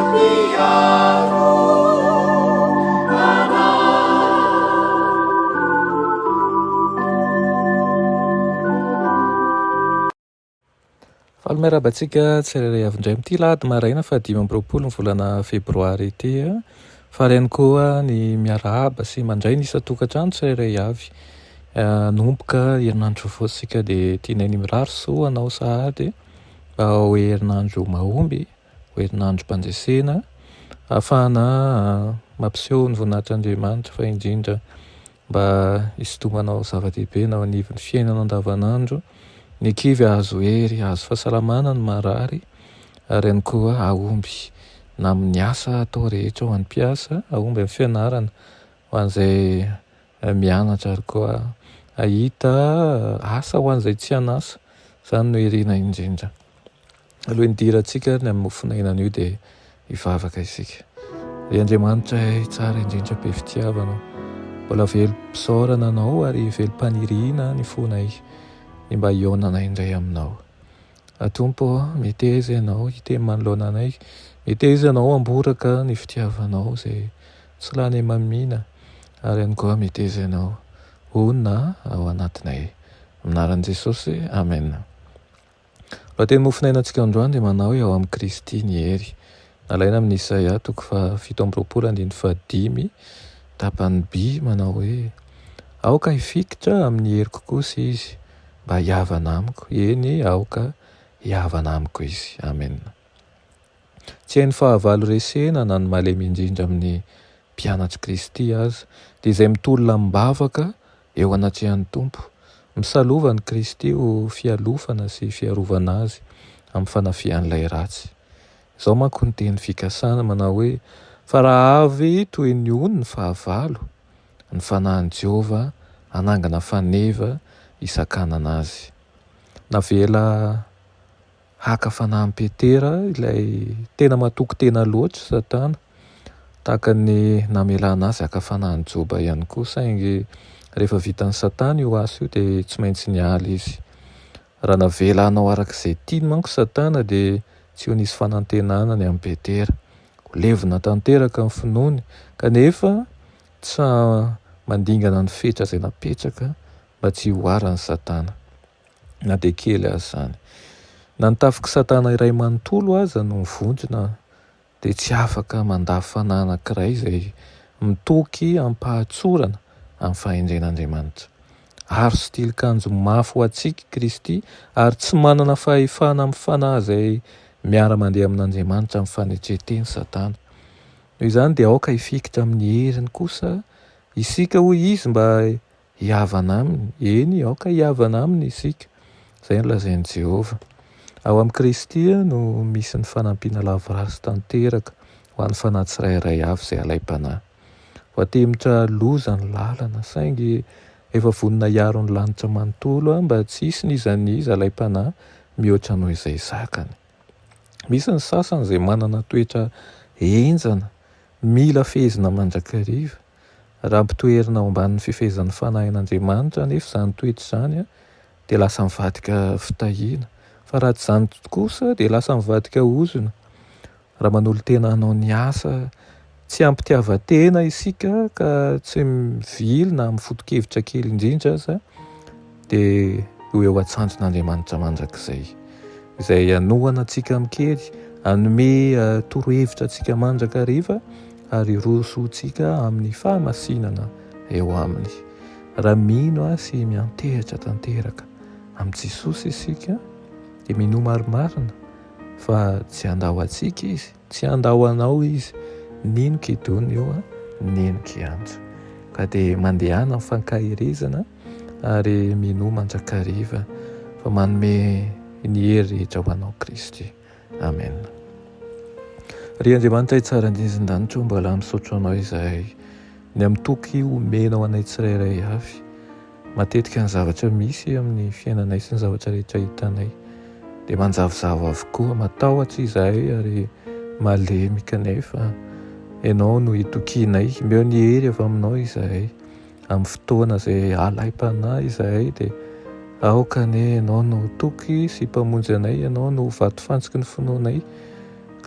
Mpiaro anay. Faly miarahaba antsika tsirairay avy indray amin'ity lahady maraina faha 25 ny volana febroary ity. Faly ihany koa ny miarahaba sy mandray ny isan-tokantrano tsirairay avy. Hanomboka herinandro vaovao isika dia tianay ny mirary soa anao sahady mba ho herinandro mahomby, ho herinandrom-pandresena ahafahana mampiseho ny voninahitr'Andriamanitra fa indrindra Mba hisintomanao zava-dehibe na ao anivon'ny fiainana andavanandro, ny kivy hahazo hery, hahazo fahasalamana ny marary ary ihany koa hahomby na amin'ny asa atao rehetra ho an'ny mpiasa, hahomby amin'ny fianarana ho an'izay mianatra ary koa hahita asa ho an'izay tsy an'asa. Izany no irina indrindra. Alohan'ny hidirantsika ary ny amin'ny mofon'aina anio dia hivavaka isika. Ry Andriamanitra eh, tsara indrindra be fitiavana, mbola velom-pisaorana Anao ary velom-paniriana ny fonay ny mba hihaonanay indray Aminao. Tompo ô, meteza Ianao hiteny manoloana anay, meteza Ianao hamboraka ny fitiavanao izay tsy lany hamamiana ary ihany koa meteza Ianao honina ao anatinay. Amin'ny anaran'i Jesosy, Amen. Lohateny mofonainantsika androany dia manao hoe ao amin'i Kristy ny hery. Nalaina amin'i Isaia toko faha 27 andininy fahadimy tapany B manao hoe Aoka hifikitra amin'ny heriko kosa izy mba hihavana amiko, eny aoka hihavana amiko izy. Amena. Tsy hain'ny fahavalo resena na ny malemy indrindra amin'ny mpianatr'i Kristy aza, dia izay mitolona amim-bavaka eo anatrehan'ny Tompo. Misalova an'i Kristy ho fialofana sy fiarovana azy amin'ny fanafihan'ilay ratsy. Izao manko ny teny fikasana manao hoe, Fa raha avy toy ny ony ny fahavalo, ny Fanahin'i Jehovah hanangana faneva hisakanana azy. Navela Haka fanahy an'i Petera ilay tena matoky tena loatra Satana, tahaka ny namelana azy haka fanahy an'i Joba ihany koa, saingy rehefa vitan'i Satana io asa io dia tsy maintsy niala izy. Raha navela hanao araka izay tiany manko Satana dia tsy ho nisy fanantenana ny amin'i Petera. Ho levona tanteraka ny finoany, kanefa tsy mandingana ny fetra izay napetraka mba tsy hihoaran'i Satana. na dia kely aza izany. Na ny tafik'i Satana iray manontolo aza no mivonjona dia tsy afaka mandà fanahy anankiray izay mitoky amim-pahatsorana amin'ny fahendren'Andriamanitra. Aro sy tilikanjo mafy ho antsika i Kristy ary tsy manana fahefana amin'ny fanahy izay miara-mandeha amin'Andriamanitra amin'ny fanetren-tena Satana. Noho izany dia aoka hifikitra amin'ny heriny kosa isika hoy izy mba Hihavana aminy, eny, aoka hihavana aminy isika. Izay no lazain'i Jehovah. Ao amin'i Kristy no misy ny fanampiana lavorary sy tanteraka ho an'ny fanahy tsirairay avy izay alaim-panahy. Voatemitra loza ny lalana, saingy efa vonona hiaro ny lanitra manontolo mba tsy hisy n'iza n'iza alaim-panahy mihoatra noho izay zakany. Misy ny sasany izay manana toetra henjana, mila fehezina mandrakariva. Raha ampitoerina ao ambanin'ny fifehezan'ny Fanahin'Andriamanitra anefa izany toetra izany dia lasa mivadika fitahiana. Fa raha tsy izany kosa dia lasa mivadika ozona. Raha manolo-tena hanao ny asa tsy am-pitiavan-tena isika ka tsy mivily na amin'ny foto-kevitra kely indrindra aza dia ho eo an-tsandrin'Andriamanitra mandrakizay. Izay hanohana antsika amin-kery, hanome torohevitra antsika mandrakariva ary hirosoantsika amin'ny fahamasinana eo aminy. Raha mino sy miantehitra tanteraka amin'i Jesosy isika, dia minoa marimarina fa tsy handao antsika Izy, tsy handao anao Izy. Nino kidona io, nino kianjo. Ka dia mandehana amin'ny fankaherezana ary minoa mandrakariva fa manome ny hery rehetra ho anao Kristy. Amen. Ry Andriamanitra tsara indrindra an-danitra ô, mbola misaotra Anao izahay ny amin'ny toky omenao anay tsirairay avy. Matetika ny zavatra misy amin'ny fiainanay sy ny zavatra rehetra hitanay dia manjavozavo avokoa, matahotra izahay ary malemy kanefa Ianao no itokianay. Omeo ny hery avy aminao izahay. Amin'ny fotoana izay alaim-panahy izahay dia aoka anie Ianao no ho toky sy Mpamonjy anay, Ianao no ho vatofantsiky ny finoanay.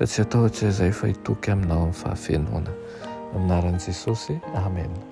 Ka tsy hatahotra izahay fa hitoky Aminao amin'ny fahafenoana. Amin'ny anaran'i Jesosy, Amena.